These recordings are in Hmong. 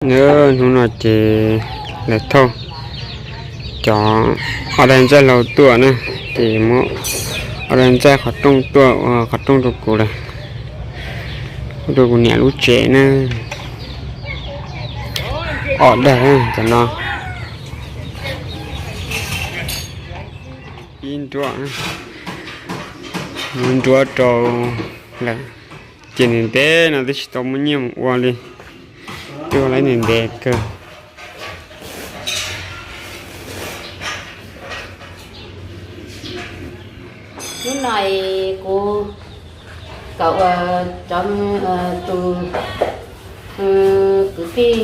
Hnub no ces lawv thauj cov order ntxaij hlau tuaj na, ces muab order ntxaij qhov rooj tuaj ua qhov rooj rau kuv lawm, rau kuv niam lub tsev na. Order cov no ib nruab, muab nruab rau lawm. Ces ntev ntev no twb tsis tau muaj nyiaj mus ua li, twb ua lawm ntev ntev kawg. Hnub no kuv kom ua cov, tus kwv tij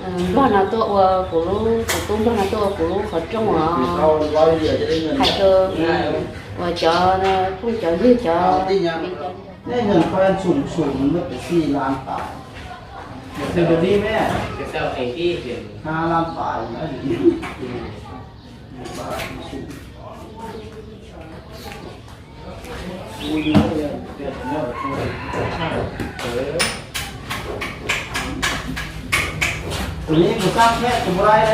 Nplog no tuaj ua kuv lub, tus tub Nplog no tuaj ua kuv lub qhov rooj os. Hais rau uas cov phooj cov ywg cov, nej nhận khoản sum sum nó phải xì lan phải. Xì lan phải. Tus ne kuv xav theb kuv mus laij,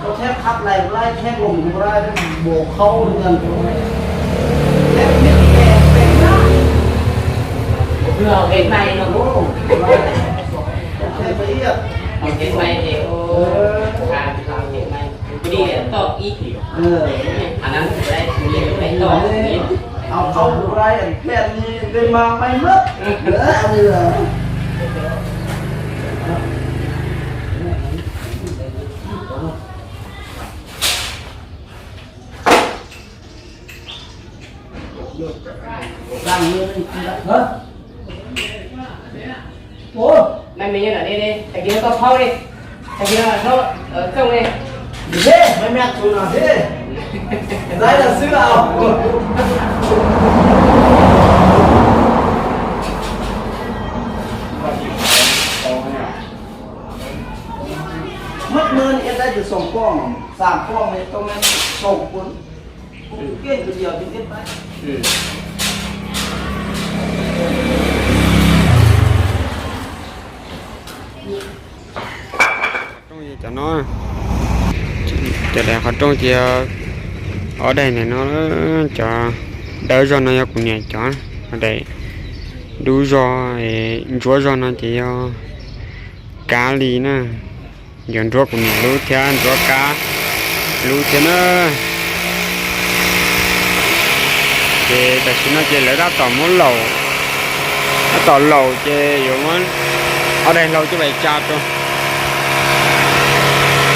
koj theb qhab laij kuv laij, theb loos kuv mus laij, npaum khaub li ntawd. Theb thiab pem pem na. Kuv twb ho kev maij no. Theb pem ib yam. Ho kev maij ces, o, kev maij. Kuv di toj ib. Au, au, kuv laij pem li, li mas maij mab. Ua, maj me nyob ntawm ne, tag kis no koj phaub li, tag kis no thaub txooj li. Maj me txus no thiab, laib los xwb los. Mab nab niam tais tus xoom poj, xam poj me tau me xoom poj. Rooj cov no, cov daim qhov rooj ces yog ob daim ntawm no, cov dawb zog no yog kuv niam cov, daim dub zog, ntsuab zog no ces yog kab li na. Yuav nruab kuv niam lub thiab nruab kab lub thiab na. Ces tam sim no ces lawv tab tom muab laus, tab tom laus ces yuav muab ob daim hlau coj pais tsa rau,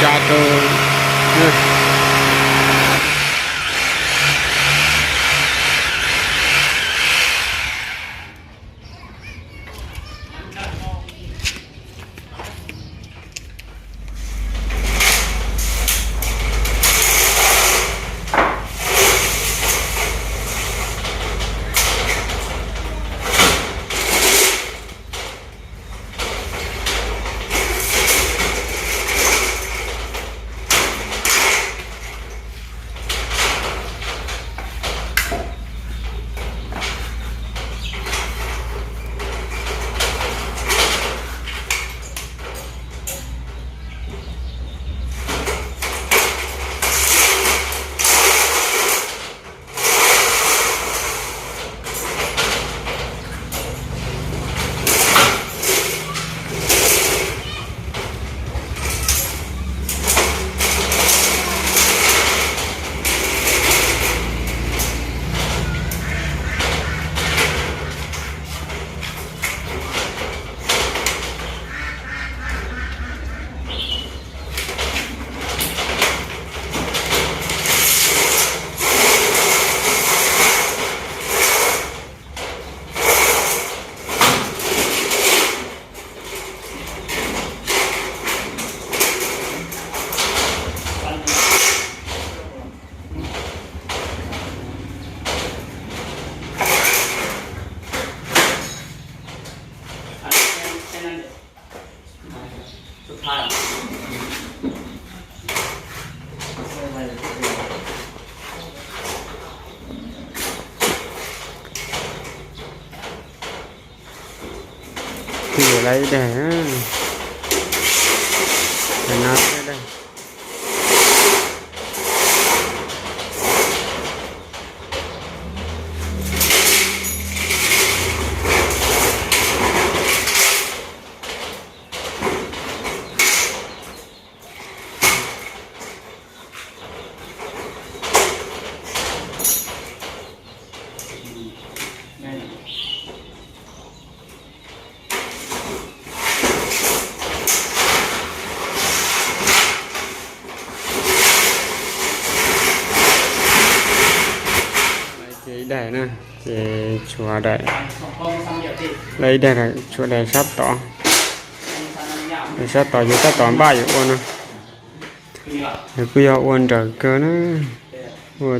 tsa rau. Twb yuav lawm ib daim. No, Ces ib daim na, ces tshuav daim, lawv ib daim, tshuav daim sab tod, daim sab tod yus tab tom npaj yuav ua no. Nws kuj yog ua nrawm kawg na, ua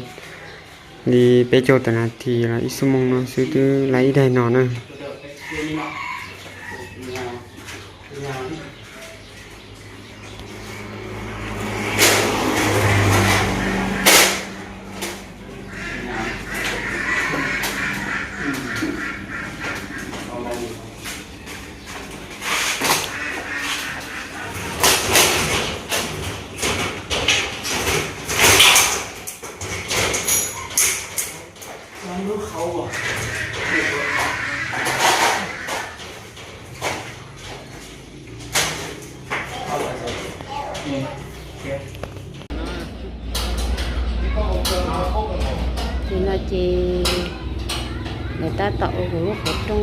li peb caug tawm nas this los ib xuab moos no xwb twb lawv ib daim no na. Ces no ces lawv tab tom ua kuv lub qhov rooj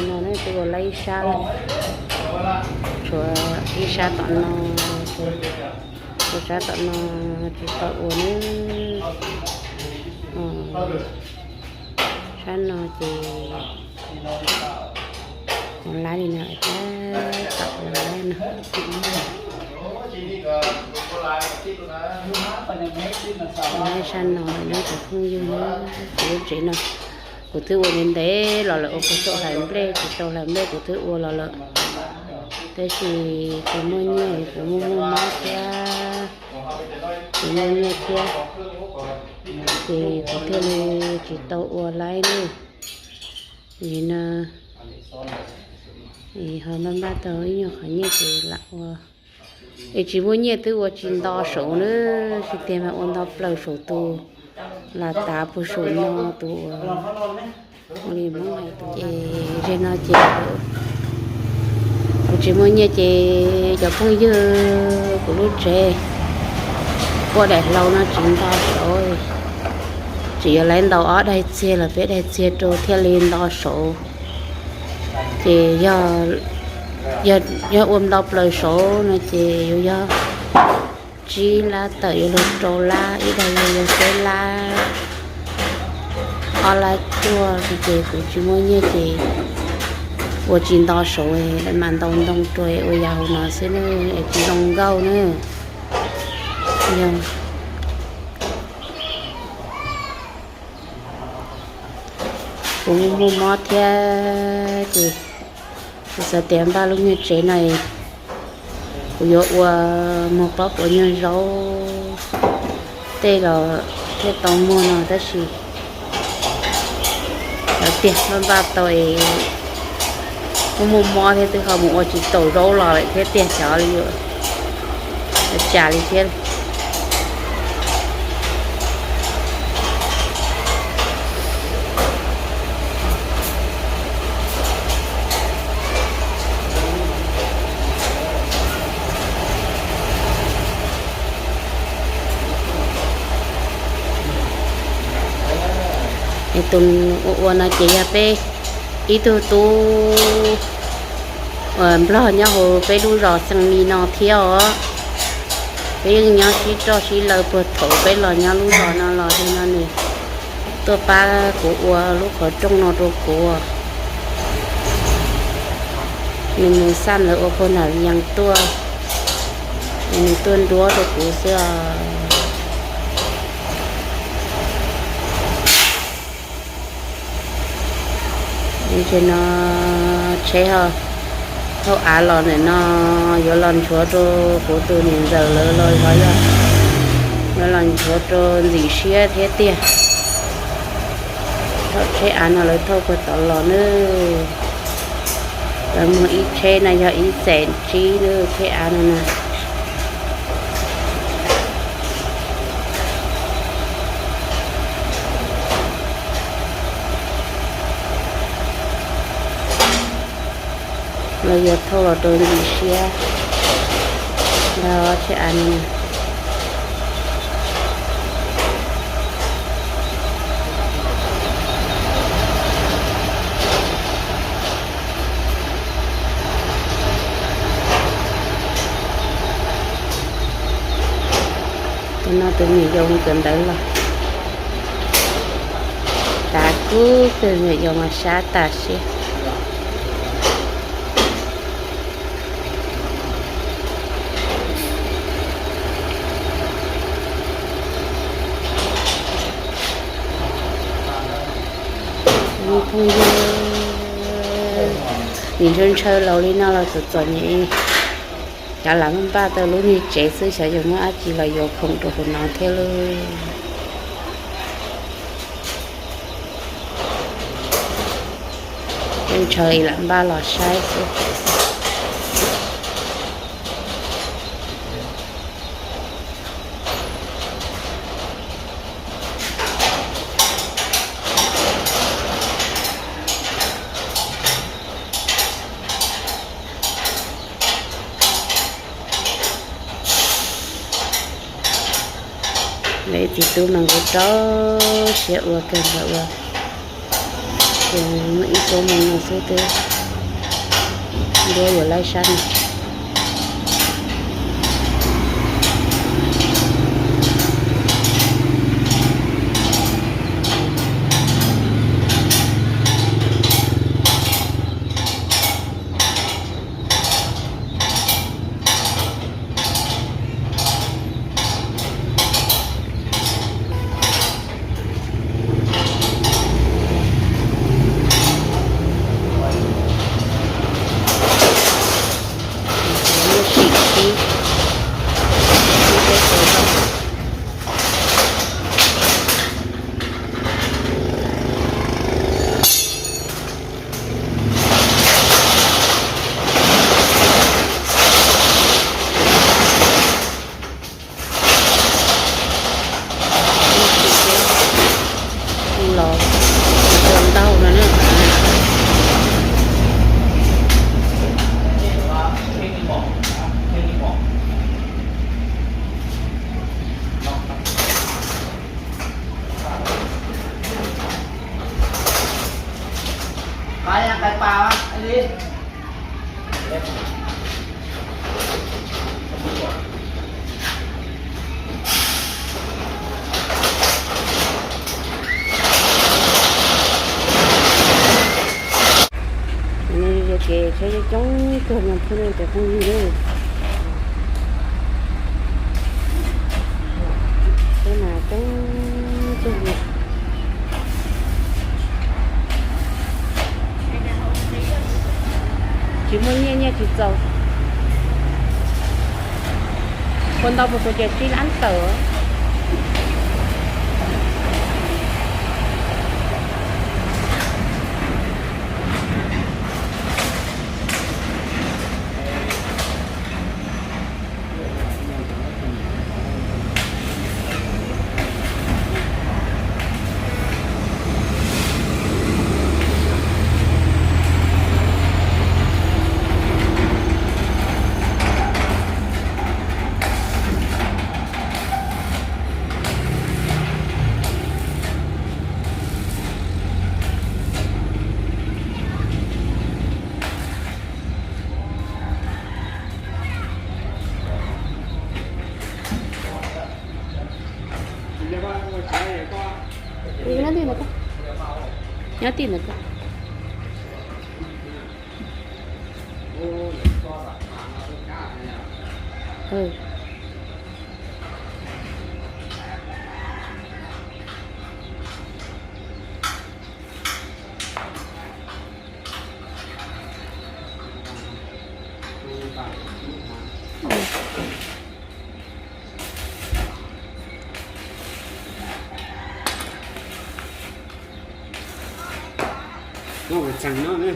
no, tus ua lawv ib sab lawm, tshuav ib sab tom no, tshuav sab tom no tsis tau ua na. Sab no ces ua lab li no, tab tom ua lab no. Lab sab no na cov phooj ywg na, kuv lub tsev no kuv twb ua ntev ntev los lawm, ua kuv tau hlais nplej tsis tau hlais nplej kuv twb ua los lawm, tab sis tsis muaj nyiaj, kuv muaj muaj mob thiab, tsis muaj nyiaj thiab, ces kuv thiaj li tsis tau ua lab li. Vim no ho npaj npaj tau ib nyuag qhov nyiaj ces lam ua. Es tsis muaj nyiaj twb ua tsis nto saud na, tsis tiag mas ua nto plaws saum tus, lam tav puag saum no tus ua li Hmoob hais. Ces zej no ces kuv tsis muaj nyiaj ces cov phooj ywg kuv lub tsev quaj daim hlau no tsis nto saud, tseem yuav laiv ntaus ob daig txiag los peb daig txiag rau thiaj li nto saud. Ces yog ua nto plaws saud no ces yuav yog tsib lab tawm yuav luag rau lab, ib daig yuav luag peb lab, ob lab cuaj ces kuv tsis muaj nyiaj ces ua tsis nto saud, mam ntaus ntoo rau ua yam hauv no xwb na, es tsis zoo nkauj na. Yog kuv muaj mob thiab ces kuv xav tias npaj lub nyuag tsev no kuv yuav ua muag pob kua nyuag zaub tej los thiaj tau muag no tab sis lawv tiag npaj npaj tau es kuj muaj mob thiab twb ho mus ua tsis taus zaub los lawm thiab tiag xyov li yuav cas li thiab. Es tus ua ua no ces yog peb ib tug tub nplog nyob hauv peb lub zos Xees Mis no thiab os. Peb yeej nyob sib roj sib law puag thaum peb los nyob lub zos no los, no nws tuaj pab kuv ua lub qhov rooj no rau kuv. Nws mus xaj lawv ua puag nram Yees tuaj, es nws tuaj nruab rau kuv xwb os. Ces no tsheb ho thaum av los ntawm no yuav los nchuav rau kuv tus niam ntxawm lawv los yog yuav los nchuav rau ntxim siab thiab tiag. Thaum tsheb av no lawv thauj puag tod los nawb. Lawv muag ib tsheb no yog ib xees tsib lub tsheb av no na. Los yog thauj los rau ntxim siab ntag tsheb av no. Tus no tus me nyuam yau kawm ntawv los, tav kub kawg, me nyuam yau mas sab tas siab. Phooj ywg, nim ntshaw ntshaw laus li no los txom txom nyem, cov lam npaj tau lub niag tsev xwb, xyov yuav muab dab tsi los yuav khoom rau hauv no thiab lauj. Ntshaw lam npaj los saib xwb. Lawv txiv tub mas nkaus rau siab ua kawg nkaus ua. Ces muaj ib suab moo no xwb twb ntuab yuav laib sab no. Los ntau no na. Ces tsheb coob coob kawg no thiab cov phooj ywg. Tsheb mas coob coob li. Tsis muaj nyiaj nyiaj tsis txaus. Ua ntau puas tsuas ces tsib lab tawm. Nyob tim ntawd koj. Noj ua tsaug no na.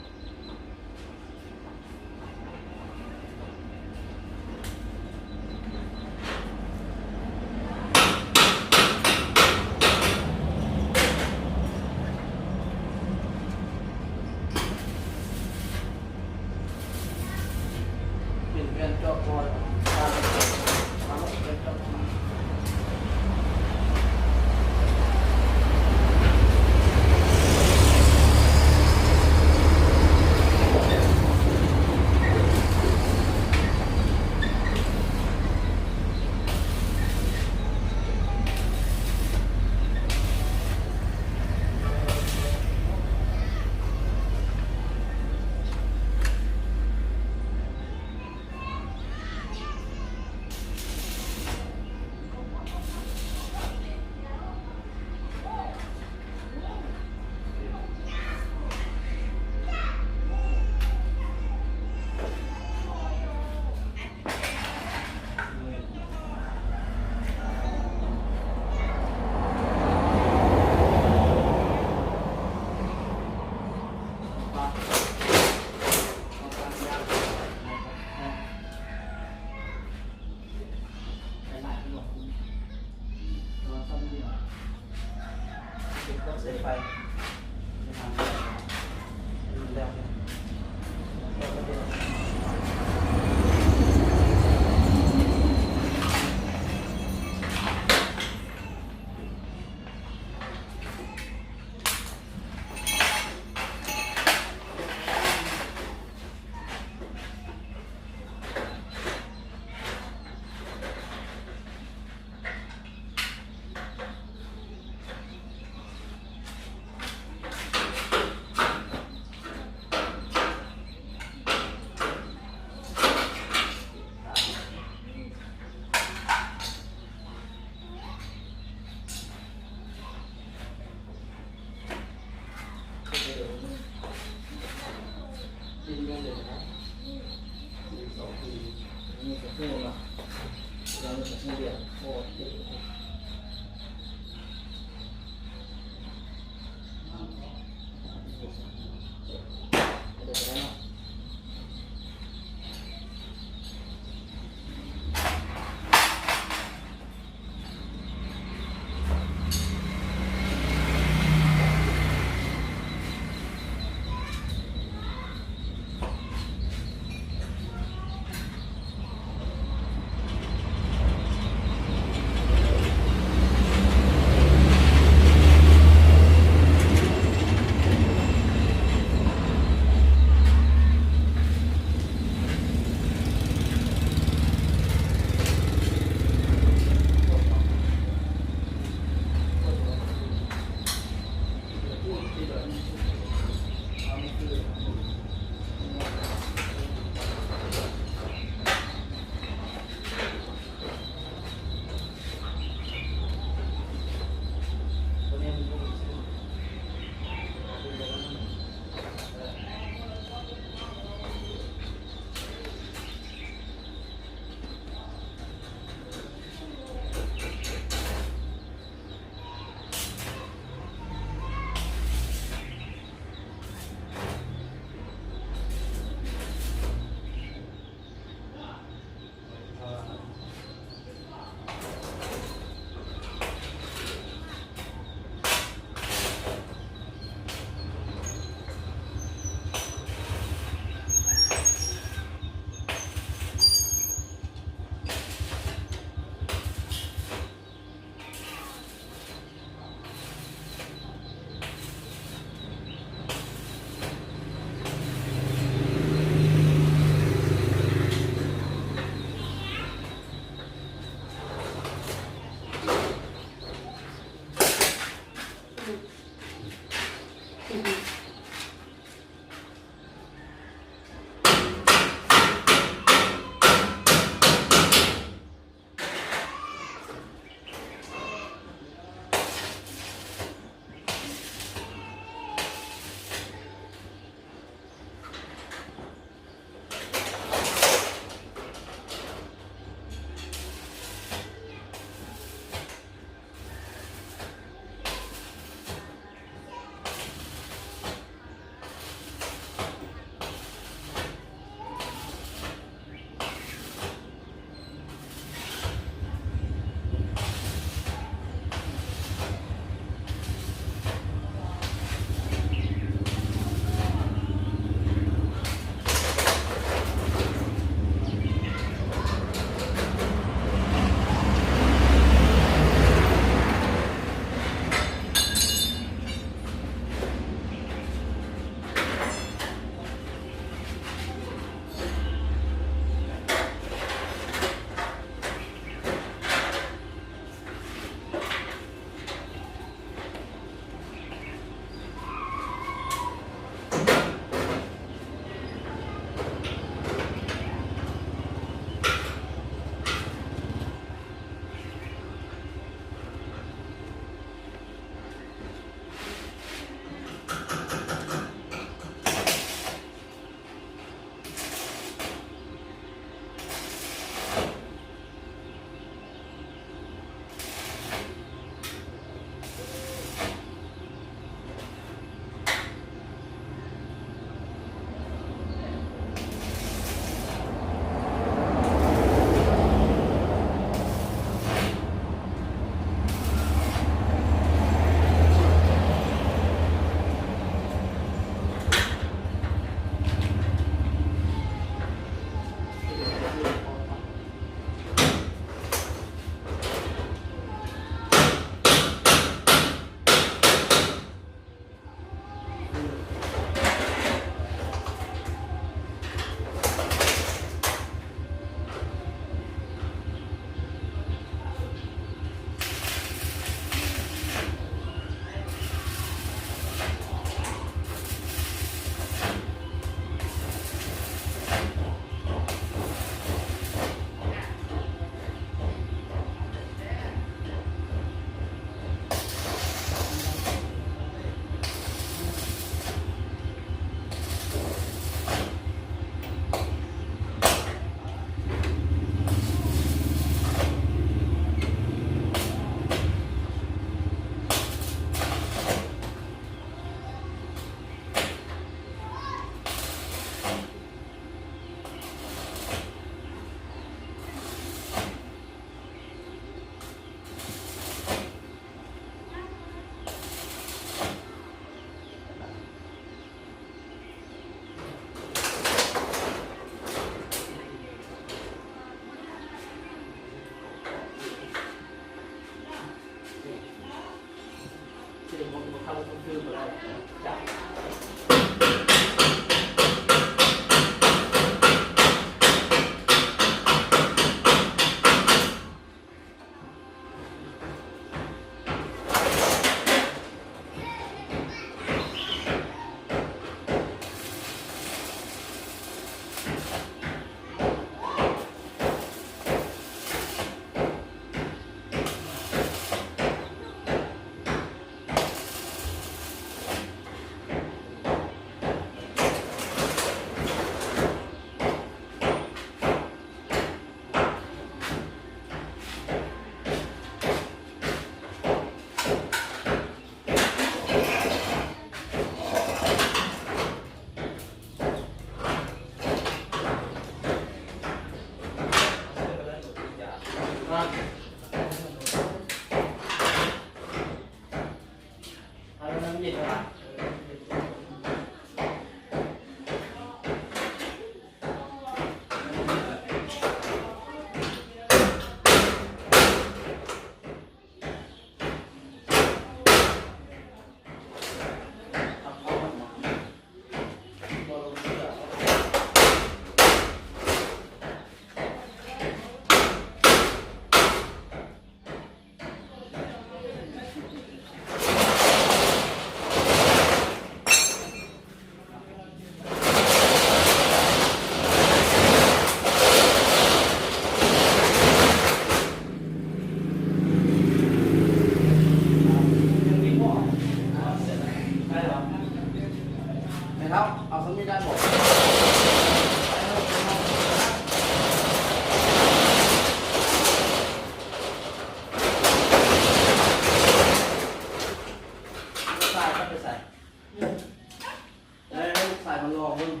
Xài còn lò hơn.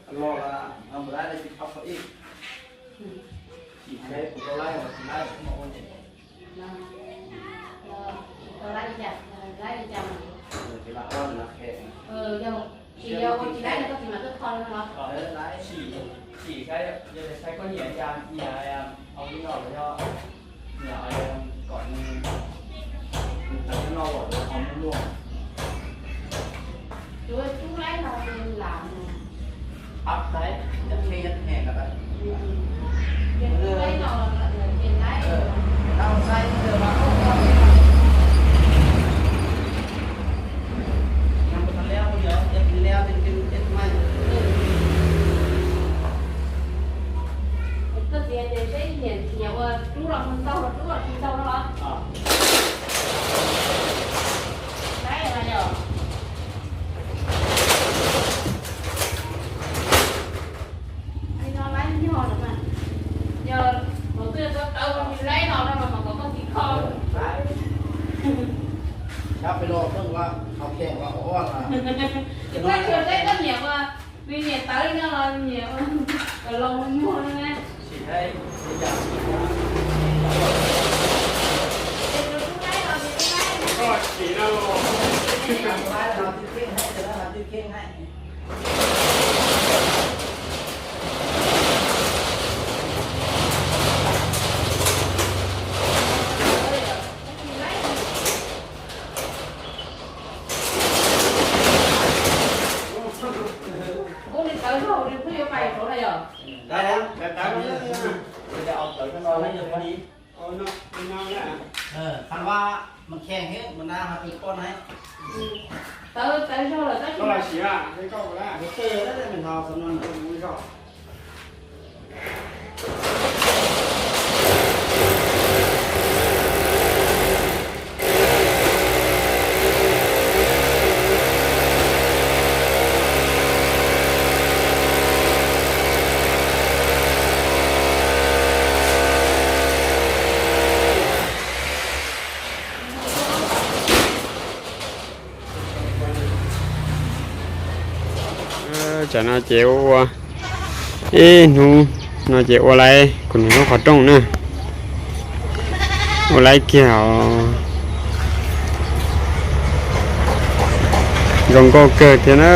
Còn lò là làm ở đây là chỉ thắp vào ít. Chỉ thấy của tôi lái mà chỉ lái không mà ôn nhỉ. Tau lab li cas, lab li cas mas. Ces lam ua nws khe. Yog tsis yog ua tsis laib no koj tsis mam tuaj kho no los? Tsis, tsis saib, yog tias saib koj nyiam cas, nyiam hauv li no los yog nyiam kom nws tawm no los hauv muaj muaj. Yuav rub laib no lam. Tab tais, yog khe yog khe no tais. Yog rub laib no los ces laib. Tau saib ntawd mas koj koj. Nằm tao leo, yog, yog tsis leo thì trên trên mây. Koj txiv hais tias seb nyiam nyiam ua rub los mus ntaug los rub los tsis ntaug no los. Laib no yog. Li no laib nyog no mas. Yog mus twg tau tau li laib no no mas kom koj txiv kho. Sab pem los pheej ua, qhov pem ua ua. Ces koj tsuas saib koj nyiam ua, nws nyiam tawv li no los nyiam ua, kom los muag no na. Koj txiv no. Ua li tawv zaug li pheej yuav pais rau na yog? Tawv, tawv, tawv. Qhov no mas kheej thiab, mas na ho tus poj na. Tawv, tawv zaug lawm tab sis mas. Tsam no ces ua ua ib hnub no ces ua laib kuv nws lub qhov rooj na. Ua laib kiag os. Zoo nkauj kawg thiab na.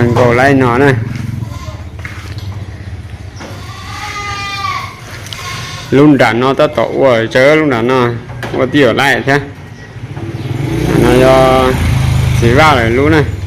Nkaus laib no na. Lub nram no tab tom ua tsawv, lub nram no ua tib yam laib thiab. No yog txiv vaj lawm lub na.